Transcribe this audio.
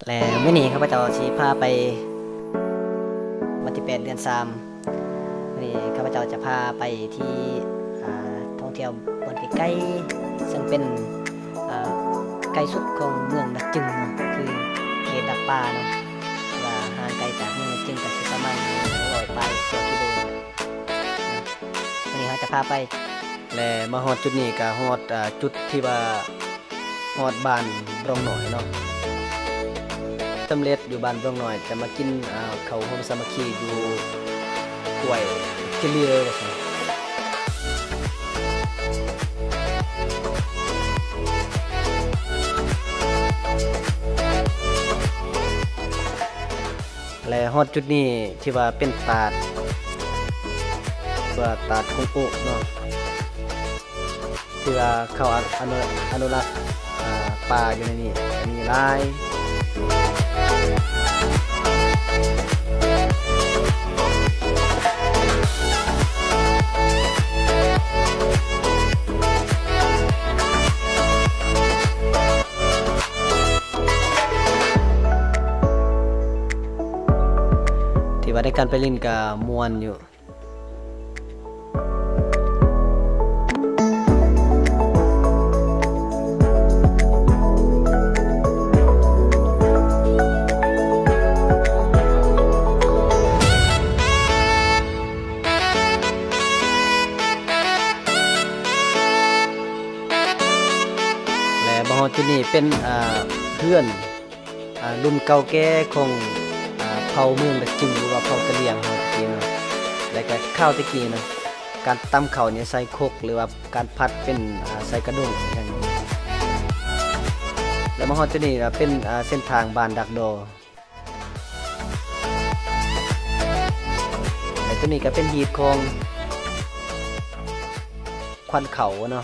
ແລະ ມື້ນີ້ຂ້າພະເຈົ້າຊິພາໄປ ວັນທີແປດ ເດືອນສາມ ມື້ນີ້ຂ້າພະເຈົ້າຈະພາໄປທີ່ ອ່າ ທ່ອງທ່ຽວບ່ອນໃກ້ໆ ເຊິ່ງເປັນ ອ່າ ໃກ້ສຸດຂອງເມືອງດາກຈຶງເນາະ ຄືເຂດດາກປ່າເນາະ ວ່າຫ່າງໄກຈາກເມືອງດາກຈຶງກໍຊິປະມານຮ້ອຍປາຍກວ່າກິໂລ. ມື້ນີ້ເຮົາຈະພາໄປ ແລະ ມາຮອດຈຸດນີ້ກໍຮອດ ອ່າ ຈຸດທີ່ວ່າ ຮອດບ້ານບຣອງນ້ອຍເນາະ ສຳເລັດຢູ່ບ້ານບຣອງນ້ອຍ ຈະມາກິນ ອ່າ ເຂົ້າໂຮມສາມັກຄີຢູ່ຫ້ວຍຈິເລີ ວ່າຊັ້ນ. ແລະ ຮອດຈຸດນີ້ທີ່ວ່າເປັນຕາດ ວ່າຕາດຄົງໂອະເນາະ ທີ່ວ່າເຂົາອະ ອະນຸ ອະນຸລັກ ອ່າ ປ່າຢູ່ໃນນີ້ກໍມີຫຼາຍ. ທີ່ວ່າໃນການໄປຫຼິ້ນກໍມ່ວນຢູ່. ແລະ ມາຮອດຈຸດນີ້ເປັນ ອ່າ ເຮືອນ ອ່າ ລຸ້ນເກົ່າແກ່ຂອງ ອ່າ ເຜົ່າເມືອງດາກຈຶງ ຫຼືວ່າເຜົ່າກະຫຼຽງເຮົາຕະກີ້ເນາະ ແລະກະຄາວຕະກີ້ເນາະ ການຕຳເຂົ້ານີ້ໃສ່ຄົກ ຫຼືວ່າການຜັດເປັນ ອ່າ ໃສ່ກະດ້ງຈັ່ງຊີ້. ແລະມາຮອດຈຸດນີ້ເປັນ ອ່າ ເສັ້ນທາງບ້ານດາກດໍ ແລະໂຕນີ້ກະເປັນຮີດຂອງຂວັນເຂົ້າເນາະ.